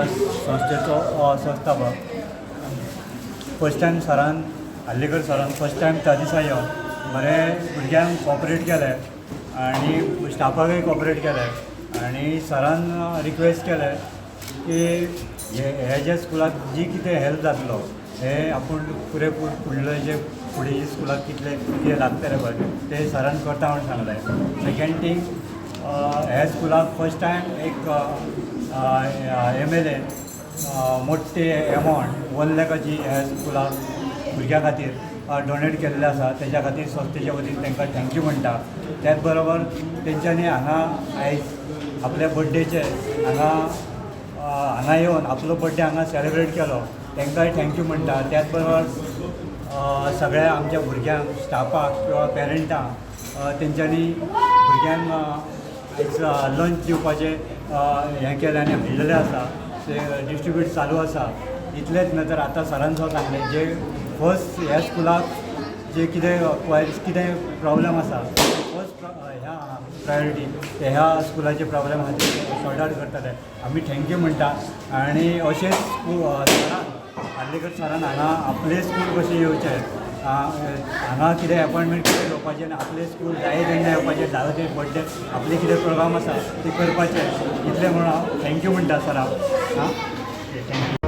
संस्थेचो संस्थापक. First time सरान, आर्लेकर सरान फर्स्ट टायम त्या दिसा येवन बरें भुरग्यांक कॉपरेट केलें आनी स्टाफाकय कॉपरेट केलें आनी सरान रिक्वेस्ट केलें की हे हे जे स्कुलाक जी कितें हेल्प जातलो, हे आपूण पुरेपूर फुडले जे फुडें स्कुलाक कितले कितें लागतलें पळय, ते सरान करता म्हूण सांगलें. सेकेंड थींग, ह्या स्कुलाक फर्स्ट टायम एक एमएलए मोठे एमावंट 1 लॅकाची ह्या स्कुलाक भुरग्यां खातीर डोनेट केल्लें आसा. तेज्या खातीर संस्थेच्या वतीन तांकां thank you म्हणटा. त्याच बरोबर तेंच्यांनी हांगा आयज आपल्या बड्डेचे हांगा हांगा येवन आपलो बड्डे हांगा सेलिब्रेट केलो, तांकांय thank you म्हणटा. त्याच बरोबर सगळ्या आमच्या भुरग्यांक, स्टाफाक किंवा पेरंटांक तेंच्यांनी भुरग्यांक आयज लंच दिवपाचें हें केलें आनी हाडलेलें आसा, ते डिस्ट्रिब्यूट चालू आसा. इतलेंच न्हय तर आतां सरान सुद्दां सांगलें, जे फर्स्ट ह्या स्कुलाक जे कितें कितें प्रॉब्लम आसा, फर्स्ट ह्या प्रायोरिटी ते ह्या स्कुलाचे प्रॉब्लम आहा ते सॉर्ट आवट करतले. आमी thank you म्हणटा आनी अशेंच सरान, आर्लेकर सरान हांगा आपले स्कूल कशें येवचें, हांगा कितें एपॉयंटमेंट कितें घेवपाचें आनी आपलें स्कूल जाय तेन्ना येवपाचें, जाय ते बड्डे, आपले कितें प्रोग्राम आसा ते करपाचे. इतलें म्हणून हांव thank you म्हणटा सराक. आं, thank you.